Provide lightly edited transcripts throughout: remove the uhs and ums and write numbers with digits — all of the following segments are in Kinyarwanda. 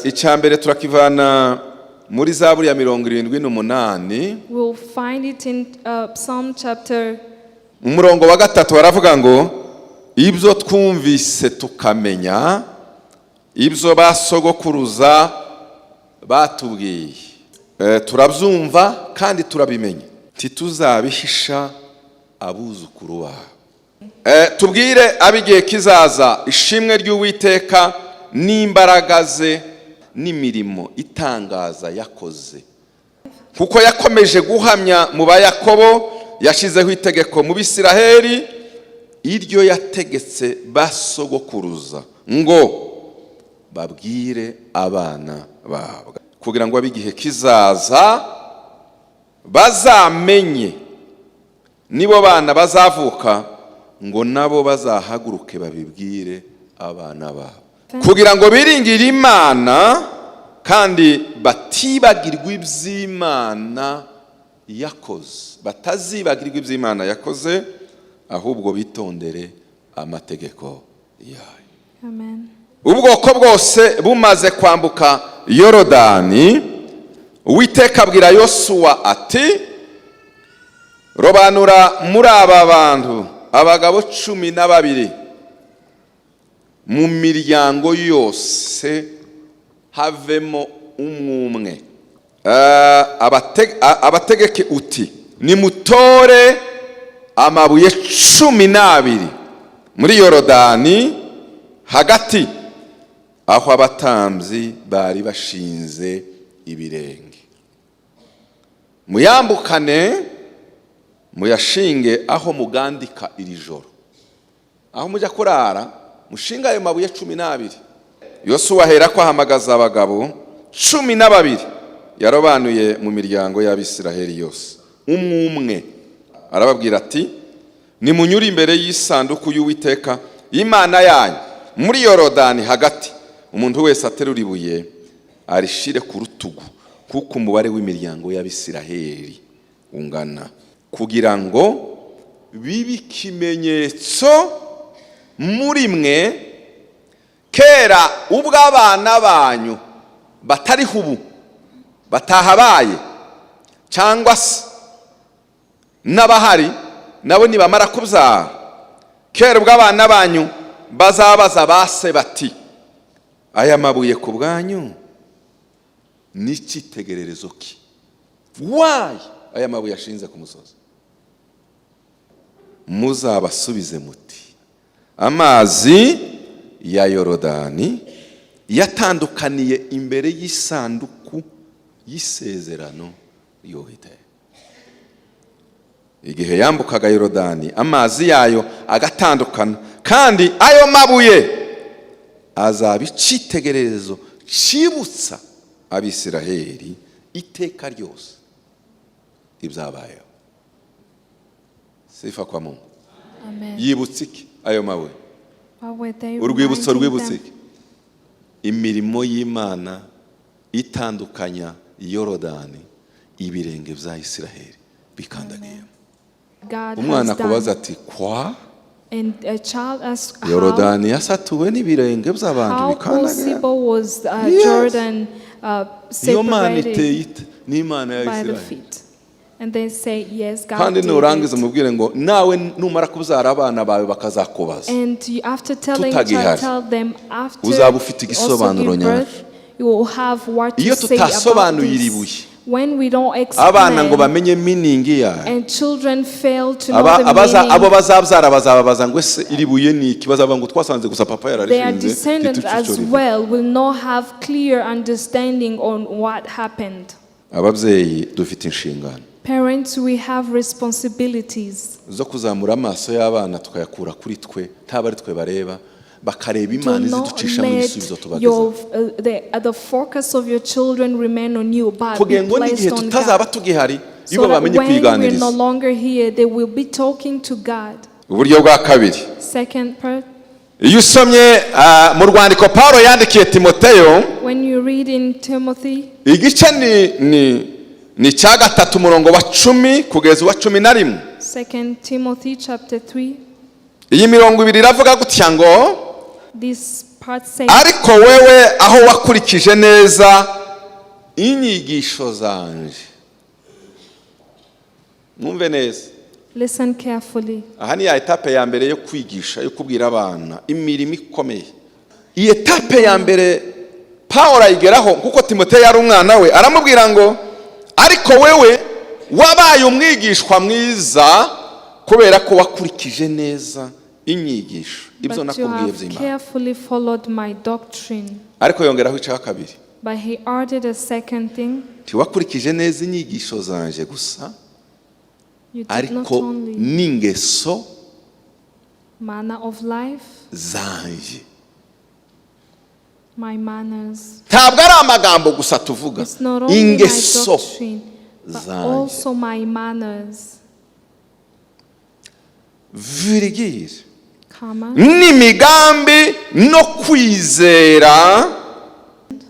Icya mbere turakivana muri Zaburi ya 78. We'll find it in Psalm chapter Umurongo wa 3 baravuga ngo: "Ibyo twumvise tukamenya, ibyo basogokuruza batubwiye, turabyumva kandi turabimenya, ntituzabihisha abuzukuru babo. Tubwire ab'igihe kizaza ishimwe ry'Uwiteka n'imbaraga ze n'imirimo itangaza yakoze, kuko yakomeje guhamya mu Bayakobo, yashyizeho itegeko mu Bisiraheli, iryo yategetse basogokuruza ngo babwire abana babo, kugira ngo ab'igihe kizaza bazamenye, nibo bana bazavuka, ngo nabo bazahaguruke babibwire abana babo, kugira ngo biringire Imana kandi batibagirwa iby'Imana yakoze, batazibagirwa iby'Imana yakoze, ahubwo bitondere amategeko yayo." Amen. Ubwoko bwose bumaze kwambuka Yorodani, Uwiteka abwira Yosuwa ati: "Robanura muri aba bantu abagabo 12, mu miryango yose havemo umwe umwe. Abategeke uti: 'Nimutore amabuye 12 muri Yorodani hagati, aho abatambyi bari bashinze ibirenge, muyambukane, muyashinge aho mugandika iri joro, aho mujya kurara, mushinga ayo mabuye 12.'" Yosuwa ahera ko ahamagaza abagabo 12 yarobanuye mu miryango y'Abisiraheli yose, umwe umwe. Arababwira ati: "Nimunyure imbere y'isanduku y'Uwiteka Imana yanyu muri Yorodani hagati, umuntu wese aterura ibuye arishire ku rutugu, kuko umubare w'imiryango y'Abisiraheli ungana, kugira ngo bibe ikimenyetso muri mwe, kera ubwo abana banyu batariho ubu batahabaye, cyangwa se n'abahari nabo nibamara kubyara, kera ubwo abana banyu bazabaza base bati: 'Aya mabuye ku bwanyu ni icyitegererezo ki? Why aya mabuye ashinze ku musozi?' Muzabasubize muti: 'Amazi ya Yorodani yatandukaniye imbere y'isanduku y'isezerano y'Uwiteka igihe yambukaga Yorodani, amazi yayo agatandukana, kandi ayo mabuye azaba icyitegererezo cyibutsa Abisiraheli iteka ryose ibyabayeho.'" Sifa kwa Mungu. Amen. Yibutse iki ayo mabuye? What were they Urwibutso reminding rwibutse them? iki? Imirimo y'Imana itandukanya Yorodani, ibirenge bya Isiraheli bikandagiyemo. God Umwana has done. akubaza ati: "Kwa And a child asks how, Yorodani yasatuwe n'ibirenge by'abantu how bikandagira?" possible was Yes. Jordan Iyo Mana separated iteye ite? Ni Imana ya by the Isiraheli. feet? And they say, "Yes, God Kandi did nurangiza it." umubwire ngo nawe numara kubyara, abana bawe bakazakubaza And you, after telling tutagihari, child, tell them after uzaba ufite you also igisobanuro give nyacyo. birth, you will have what to Iyo say about tutasobanuye iri this. buye, When we don't abana ngo explain bamenye meaning yayo, and children fail to know the abo meaning, bazabyara bazababaza ngo: "Ese iri buye ni iki?" Bazavuga ngo: "Twasanze gusa papa their yararishinze, descendants ntituce as icyo rivuga." well will not have clear understanding on what happened. Ababyeyi dufite inshingano Parents, we have responsibilities. zo kuzamura amaso y'abana, tukayakura kuri twe, ntaba ari twe bareba, bakareba Do Imana not iziducishamo let ibisubizo tubagezaho, the focus of your children remain on you, but be kugira ngo n'igihe placed on tutazaba God. tugihari So ibo that bamenye when we're kwiganiriza. no longer here, they will be talking to God. Uburyo bwa kabiri, Second part, iyo usomye mu rwandiko Paul yandikiye Timoteyo, when you read in Timothy, igice ni icya 3, umurongo wa 10 kugeza uwa 11. Second Timothy chapter 3, Iyi mirongo ibiri iravuga gutya ngo: this part says, Ariko wewe aho wakurikije neza inyigisho zanje. Mwumve neza. Listen carefully. Aha ni ya étape ya mbere yo kwigisha, yo kubwira abana imirimo ikomeye. Iyi étape ya mbere Paul ayigeraho kuko Timoteyo yari umwana we. Aramubwira ngo ariko wewe wabaye umwigishwa mwiza kubera ko wakurikije neza inyigisho, ibyo But you nakubwiye have by'Imana. Carefully followed my doctrine. Ariko yongeraho icya kabiri. But he added a second thing. Ntiwakurikije neza inyigisho zanje gusa, You did not ariko only n'ingeso manner of life, zanje. My manners. Ntabwo ari amagambo gusa tuvuga. It's not only my Ingeso doctrine, but zanje. Also my manners. Virgule, Comma. N'imigambi no kwizera,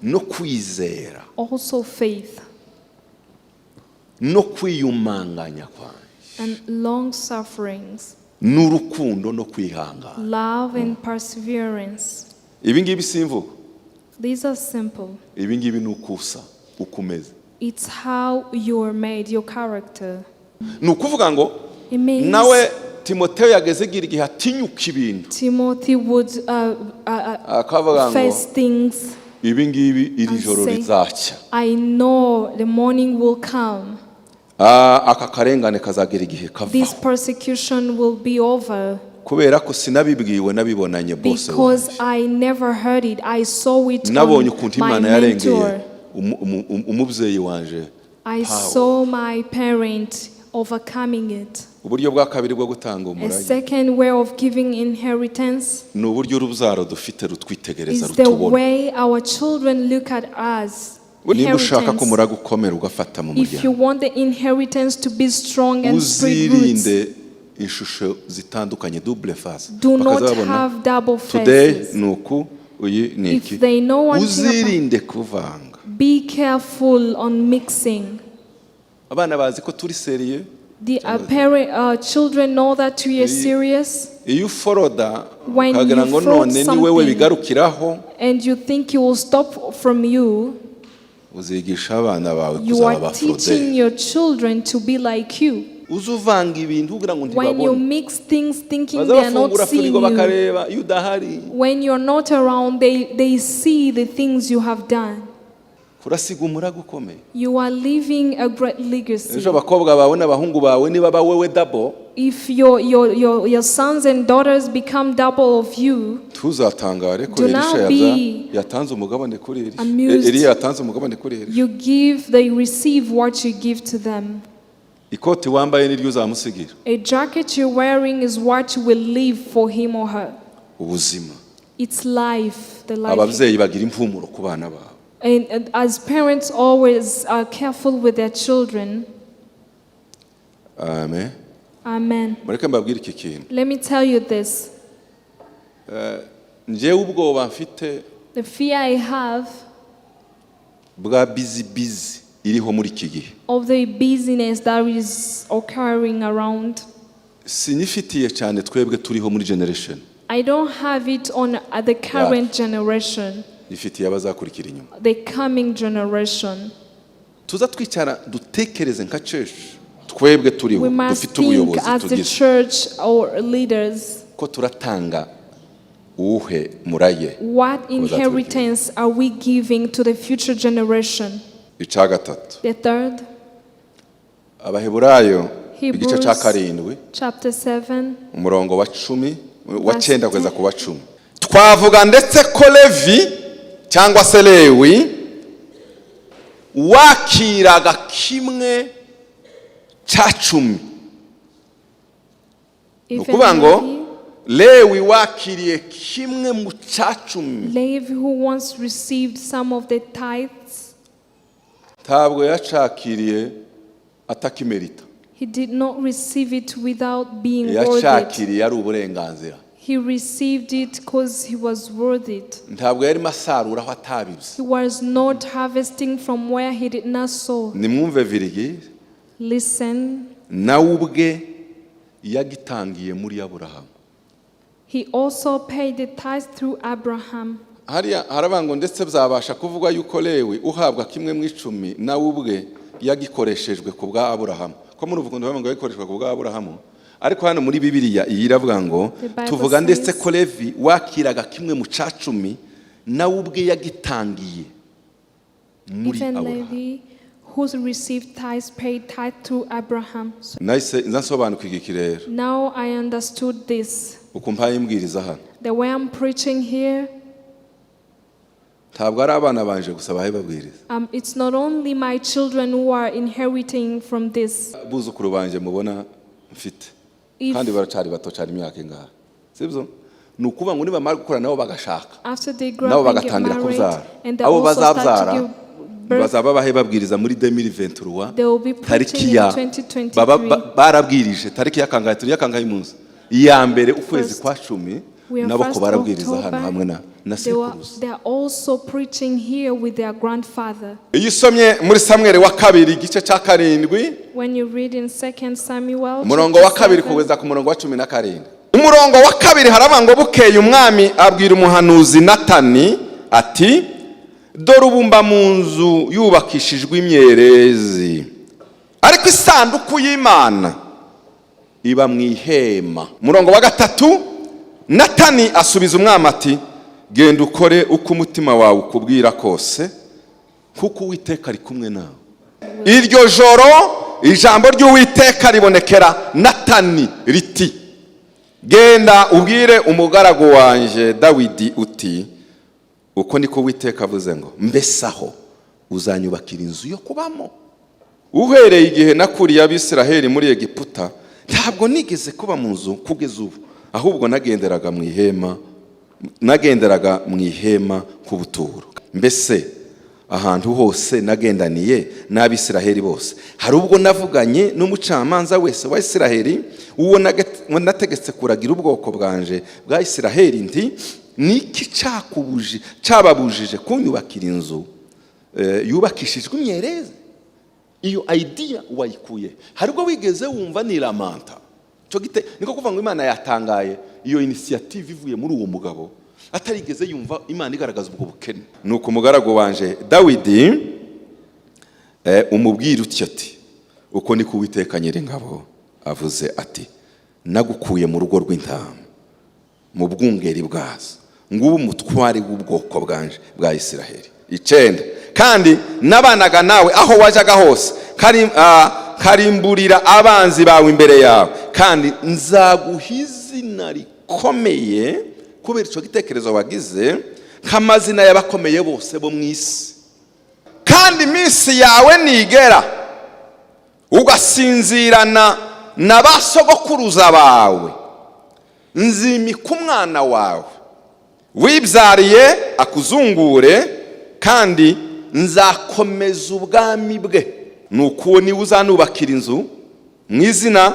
no kwizera, Also faith no kwiyumanganya kwanjye, and long sufferings, n'urukundo no kwihangana. Love and perseverance. Ibi ngibi si imvugo. These are simple. Ibi ngibi ni ukusa uko umeze. It's how you are made, your character. Ni ukuvuga ngo It means nawe Timoteyo yageze igira igihe atinyuka ibintu, Timothy would akavuga ngo face things. Ibi ngibi iri And joro say, rizacya. I know the morning will come. Ah, aka karengane kazagera igihe This kavaho persecution will be over. Kubera ko sinabibwiwe, nabibonanye bose. Because I never heard it. I saw it Nabonye on ukuntu my Imana yarengeye mentor. umubyeyi wanje. I Power. Saw my parent overcoming it. Uburyo bwa kabiri bwo gutanga A umurage second way of giving inheritance ni uburyo urubyaro dufite rutwitegereza, is the rutubona. Way our children look at us. Niba ushaka ko Inheritance. umurage ukomera ugafata mu If you muryango, want the inheritance to be strong and spread roots, uzirinde ishusho zitandukanye, double face. Do not Bakaza babona have double today faces. ni uku, uyu ni iki. If they know one thing about, Uzirinde kuvanga. Be careful on mixing. Abana bazi ko turi sérieux. The apparent children know that we are serious, Iyo uforoda When ukagira you ngo fraud none ni wewe something, bigarukiraho, and you think it will stop from you. Uzigisha abana bawe You kuzaba are abaforoderi. Teaching your children to be like you. Uze uvanga ibintu kugira ngo When you ntibabone. mix things thinking Baza they are not bafungura seeing firigo you, bakareba iyo udahari. When you're not around, they see the things you have done. Kurasiga umurage ukomeye. You are leaving a great legacy. Ejo abakobwa bawe n'abahungu bawe niba wewe double, If your sons and daughters become double of you, ntuzatangare ko do Elisha not be yatanze umugabane kuri Elisha. Amused. Eliya yatanze umugabane kuri Elisha. You give, they receive what you give to them. Ikoti wambaye niryo uzamusigira. A jacket you're wearing is what you will leave for him or her. Ubuzima. It's life, the life. Ababyeyi bagira impumuro ku bana babo. And as parents always are careful with their children. Amen. Amen. Mureke mbabwire iki kintu. Let me tell you this. Njyewe ubwoba mfite The fear I have bwa busy busy iriho muri iki gihe, of the busyness that is occurring around, sinyifitiye cyane twebwe turiho muri generation. I don't have it on the current generation, Ifitiye abazakurikira inyuma. The coming generation. Tuza twicara dutekereze nka church, twebwe turiho We must dufite think ubuyobozi as the tugize church or leaders, ko turatanga uwuhe murage. What inheritance are we giving to the future generation? Icya gatatu, The third, Abaheburayo igice cya Hebrews 7, chapter 7, umurongo wa 10, wa Verse 9 kugeza 10. ku wa 10. Twavuga ndetse ko Levi cyangwa se Lewi wakiraga kimwe cya cumi, ni Even ukuvuga ngo Levi, Lewi wakiriye kimwe mu cya cumi, Levi who once received some of the tithes, ntabwo yacakiriye atakimerita. He did not receive it without being worth it. Yacakiriye ari uburenganzira. He received it because he was worth it. Ntabwo yarimo asarura aho atabibye. He was not harvesting from where he did not sow. Nimwumve virgule. Listen, Nawe ubwe yagitangiye muri Aburahamu. He also paid the tithe through Abraham. Hariya haravuga ngo ndetse byabasha kuvugwa yuko Lewi uhabwa kimwe mu icumi nawe ubwe yagikoreshejwe ku bwa Aburahamu. Ko muri ubu bavuga ngo yagikoreshejwe ku bwa Aburahamu, ariko hano muri Bibiliya iyi iravuga ngo The Bible tuvuga ndetse says- ko Levi wakiraga kimwe mu cacumi nawe ubwe yagitangiye muri Even Aburahamu. Levi, who received tithes, paid tithe through Abraham. So Nahise nza nsobanukirwa iki rero. Now I understood this. Uku mpaye imbwiriza hano, The way I'm preaching here, ntabwo ari abana banje gusa bahe babwiriza. It's not only my children who are inheriting from this. Buzukuru banje mubona mfite If kandi baracari bato cyane, imyaka ingahe, sibyo? Ni ukuvuga ngo nibamara gukura nabo bagashaka, After they grow nabo up and get bagatangira married, kubyara, and they abo also start to bazabyara give birth, bazaba bahe babwiriza muri 2023. They will be Tariki preaching in ya 2023. baba barabwirije tariki ya kangahe? Turi ya kangahe munsi? Iya mbere ukwezi First. kwa 10. We are Nabo ko first barabwiriza hano October. hamwe na sekuruza. They are also preaching here with their grandfather. Iyo usomye muri Samweri wa kabiri igice cya 7, When you read in 2 Samuel, umurongo wa chapter 2 7, kugeza ku murongo wa 17, umurongo wa 2 haravuga ngo bukeye umwami abwira umuhanuzi Natani ati: "Dore ubu mba mu nzu yubakishijwe imyerezi, ariko isanduku y'Imana iba mu ihema." Umurongo wa 3, Natani asubiza umwami ati: "Genda ukore uko umutima wawe ukubwira kose, kuko Uwiteka ari kumwe nawe." Iryo joro ijambo ry'Uwiteka ribonekera Natani riti: "Genda ubwire umugaragu wanjye Dawidi uti: 'Uko niko Uwiteka avuze ngo: Mbese aho uzanyubakira inzu yo kubamo? Uhereye igihe nakuriye Abisiraheli muri Egiputa, ntabwo nigeze kuba mu nzu kugeza ubu, ahubwo nagenderaga mu ihema k'ubuturo. Mbese ahantu hose nagendaniye n'Abisiraheli bose, hari ubwo navuganye n'umucamanza wese wa Isiraheli, uwo nategetse kuragira ubwoko bwanje bwa Isiraheli, nti: 'Niki cyababujije kunyubakira inzu yubakishijwe imyerezi?' Iyo idea wayikuye? Hari ubwo wigeze wumva niramanta cyo gite?" Niko kuvuga ngo Imana yatangaye iyo initiative ivuye muri uwo mugabo atarigeze yumva Imana igaragaza ubwo bukene. Nuko umugaragu wanje Dawidi umubwira utyo ati: "Uko niko Uwiteka Nyiringabo avuze ati: Nagukuye mu rugo rw'intama, mu bwungeri bwazo, ngubu umutware w'ubwoko bwanje bwa Isiraheli." 9, "Kandi nabanaga nawe aho wajyaga hose, karimburira abanzi bawe imbere yawe, kandi nzaguha izina rikomeye kubera icyo gitekerezo wagize, nk'amazina y'abakomeye bose bo mu isi. Kandi iminsi yawe nigera ugasinzirana na ba sogokuruza bawe, nzimika umwana wawe wibyariye akuzungure, kandi nzakomeza ubwami bwe. Nuko uwo niwe uzanubakira inzu mu izina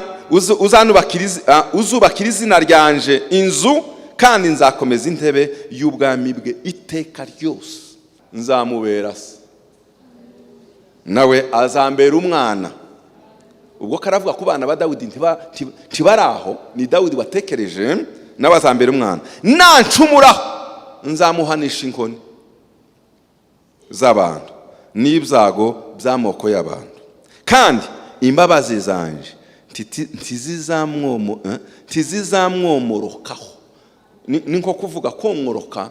uzubakira izina ryanje inzu, kandi nzakomeza intebe y'ubwami bwe iteka ryose. Nzamubera se, nawe azambera umwana." Ubwo karavuga ku bana ba Dawidi, ntibari aho, ni Dawidi watekereje. Nawe azambera umwana. Nancumuraho, nzamuhanisha inkoni z'abantu n'ibyago by'amoko y'abantu, kandi imbabazi zanje ntizizamwomorokaho. Ni nko kuvuga komworoka,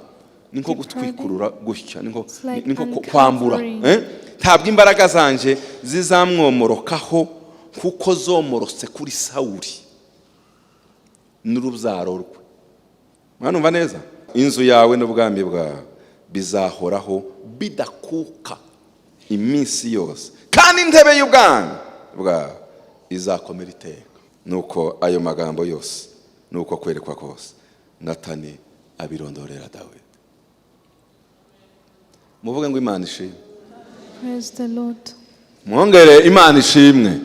ni nko gutwikurura gutya, ni nko It's like ni nko kwambura. uncovering. Eh? Ntabwo imbaraga zanje zizamwomorokaho kuko zomorotse kuri Sawuri n'urubyaro rwe. Mwanumva neza? Inzu yawe n'ubwami bwawe bizahoraho bidakuka iminsi yose, kandi intebe y'ubwami bwawe izakomera iteka. Nuko ayo magambo yose nuko kwerekwa kose Natani abirondorera Dawidi. Muvuge ngo Imana ishimwe. Praise the Lord. Mwongere Imana ishimwe.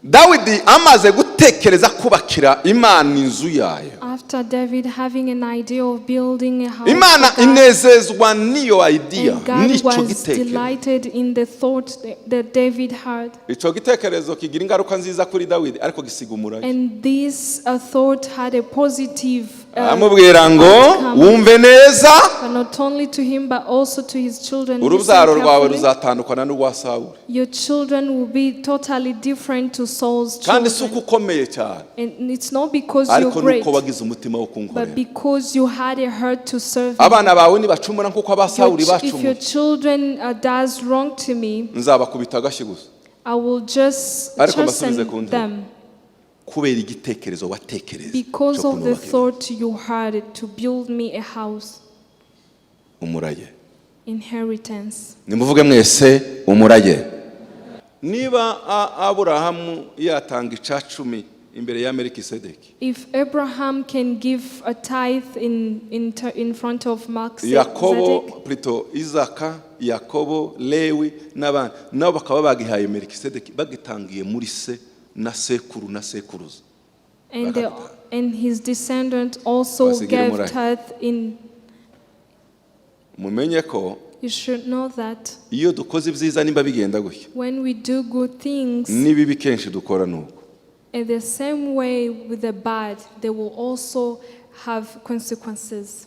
Dawidi amaze gutekereza kubakira Imana inzu yayo, After After David having an idea of building a house Imana for God, inezezwa n'iyo idea, and God n'icyo was gitekerezo. delighted in the thought that David had. Icyo gitekerezo kigira ingaruka nziza kuri Dawidi, ariko gisiga umurage. And this thought had a positive Aramubwira ngo outcome, wumve neza, but not only to him but also to his children. Listen urubyaro rwawe carefully. ruzatandukana n'urwa Sawuli. Your children will be totally different to Saul's Kandi si children. uko ukomeye cyane, And it's not because you're ariko great, nuko wagize umutima wo but kunkorera. because you had a heart to serve me. Abana bawe nibacumura nk'uko aba Sawuli If your bacumuye, children does wrong to me, nzabakubita agashyi gusa, I will just ariko mbasubize chasten ku ntebe. them Kubera igitekerezo watekereza because cyo of the kunubaka thought you had to build me a house. umurage. Inheritance. Nimuvuge mwese umurage. Niba Aburahamu yatanga icacumi imbere ya Melikisedeki, If Abraham can give a tithe in front of Melchizedek, Yakobo plito Isaka, Yakobo, Lewi n'abandi nabo bakaba bagihaye Melikisedeki, bagitangiye muri se na sekuru na sekuruza, and his descendant also Basigira gave umurage. tithe in, Mumenye ko you should know that iyo dukoze ibyiza, nimba bigenda gutya, when we do good things, n'ibibi kenshi dukora nuko. in the same way with the bad, they will also have consequences.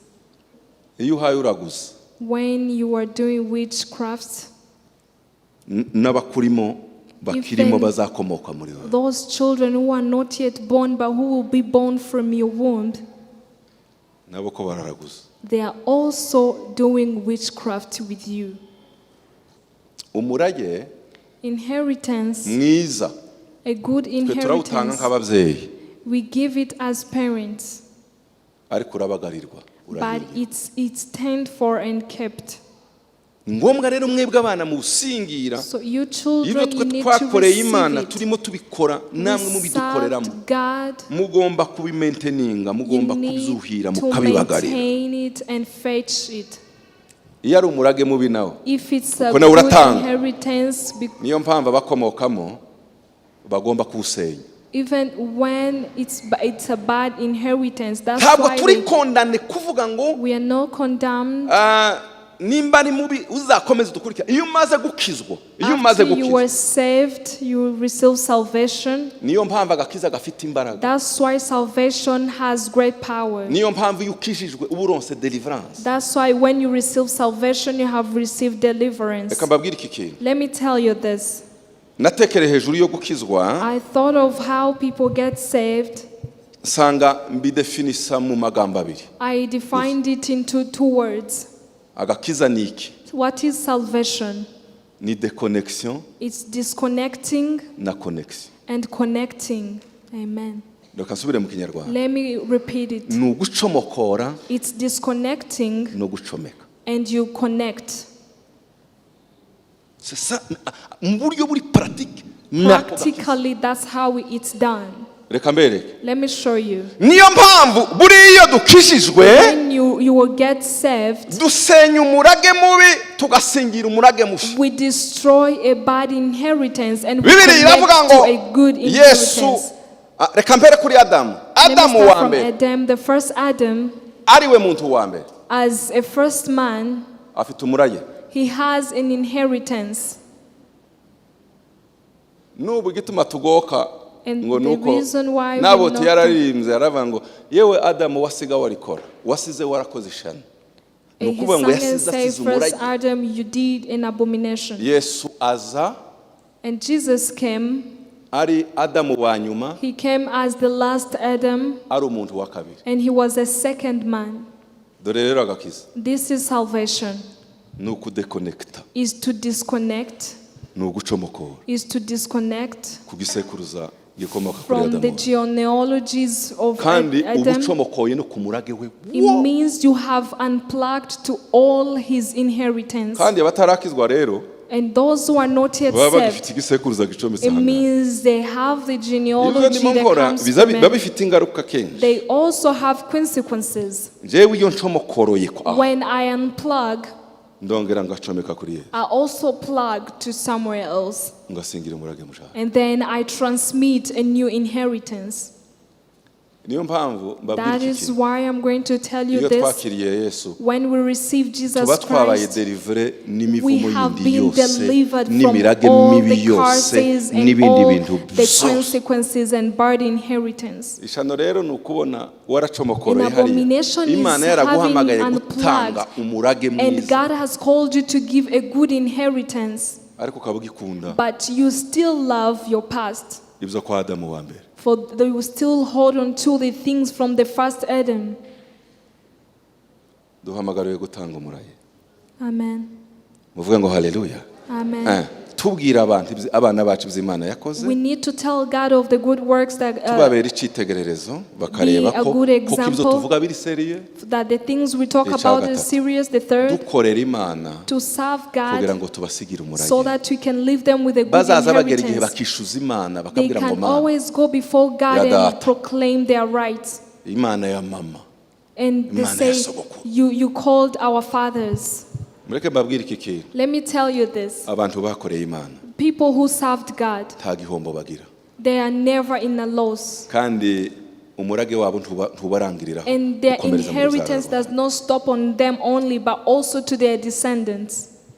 Iyo uhaye uraguza, When you are doing witchcraft, n'abakurimo bakirimo Even bazakomoka muri wowe, those children who are not yet born but who will be born from your womb, nabo ko bararaguza. they are also doing witchcraft with you. Umurage Inheritance, mwiza, a good twe turawutanga inheritance, nk'ababyeyi, we give it as parents, ariko urabagarirwa, but urahingira. it's tended for and kept. Ni ngombwa rero mwebwe abana muwusingira. So you Ibyo children, twe you need to twakoreye receive Imana, it. turimo tubikora, namwe We mubidukoreramo. served God. Mugomba kubimainteninga, You mugomba need kubyuhira, to mukabibagarira. maintain it and fetch it. Iyo ari umurage mubi nawo, If it's a kuko nawe good uratanga. inheritance, Niyo mpamvu abakomokamo bagomba kuwusenya. even when it's a bad inheritance, that's Ntabwo why turi condamné kuvuga ngo we are not condemned. ah, nimba ari mubi uzakomeza udukurikira. Iyo umaze gukizwa, iyo umaze After you gukizwa, were saved, you receive salvation. niyo mpamvu agakiza gafite imbaraga. That's why salvation has great power. Niyo mpamvu iyo ukijijwe uba uronse deliverance. That's why when you receive salvation, you have received deliverance. Reka mbabwire iki kintu. Let me tell you this. Natekereye hejuru yo gukizwa, I thought of how people get saved. nsanga mbidefinisa mu magambo abiri. I defined it into two words. Agakiza ni iki? What is salvation? Ni déconnexion It's disconnecting na connexion. and connecting. Amen. Reka nsubire mu Kinyarwanda. Let me repeat it. Ni ugucomokora It's disconnecting no gucomeka. and you connect. C'est ça, mu buryo buri pratique nako gakiza. Practically, that's how it's done. Reka mbereke. Let me show you. Niyo mpamvu buriya iyo dukijijwe, When you will get saved, dusenya umurage mubi, tugasingira umurage mushya. we destroy a bad inheritance and we Bibiri connect iravuga to ngo a good Yesu inheritance. ah, reka mpere kuri Adamu. Let me Adamu start wa from mbere, Adam, the first Adam, ariwe muntu wa mbere, as a first man, afite umurage. he has an inheritance. N'ubu igituma tugoka And ngo the nuko reason why we Naboti not- yararirimbye, yaravuga ngo yewe Adamu, wasiga warikora, wasize warakoze ishano. Ni And his ukuvuga ngo son and yasize say, asize first umurage. Adam, you did an abomination. Yesu aza And Jesus came, ari Adamu wa nyuma, he came as the last Adam, ari umuntu wa kabiri. and he was a second man. Dore rero agakiza This is salvation, ni ukudekonekita, is to disconnect, ni ugucomokora is to disconnect ku gisekuruza gikomoka kuri from the Adamu, genealogies of kandi Adam. ubucomokoye no ku murage we It wo. means you have unplugged to all his inheritance. Kandi abatarakizwa rero And those who are not yet baba bagifite saved, igisekuruza gicometse it ahangaha. means they have the Ibyo genealogy ndimo that nkora comes biza from biba it. bifite ingaruka kenshi. They also have consequences. Njyewe iyo ncomokoroye ko aho, When I unplug, ndongera ngacomeka kuri Yesu, I also plug to somewhere else. ngasingira umurage mushaka. And then I transmit a new inheritance. Niyo mpamvu mbabwira That iki is kintu. why I'm going to tell you Iyo this. twakiriye Yesu, When we receive Jesus tuba twabaye Christ, délivré we n'imivumo have yindi been yose, delivered from n'imirage all mibi the yose, curses and n'ibindi all bintu the byose. consequences and bad inheritance. Ishano rero ni ukubona waracomokoroye An hariya, abomination is Imana yaraguhamagaye having gutanga unplugged, umurage and mwiza, God has called you to give a good inheritance, ariko ukaba ugikunda but you still love your past. Ibyo kwa Adamu wa mbere. For they will still hold on to the things from the first Adam. Duhamagariwe gutanga umurage. Amen. Muvuge ngo haleluya. Amen. Tubwira abantu abana bacu ibyo Imana yakoze, We need to tell God of the good works that tubabera icyitegererezo, bakareba be a ko good kuko ibyo example. tuvuga biri sérieux. That the things we talk Icya about is gatatu. serious. The third, Dukorera Imana to serve kugira God ngo tubasigire umurage, so that we can leave them with a good bazaza bagera igihe inheritance. bakishuza Imana, They bakabwira ngo can Mana always go before God ya and data, proclaim their rights. Imana ya mama, And they Imana ya say, sogokuru. You called our fathers." Mureke mbabwire iki kintu. Let me tell you this. Abantu bakoreye Imana People who served God, nta gihombo bagira, they are never in a loss. Kandi umurage wabo ntubarangiriraho, And their ukomereza mu rubyaro inheritance rwabo. does not stop on them only, but also to their descendants.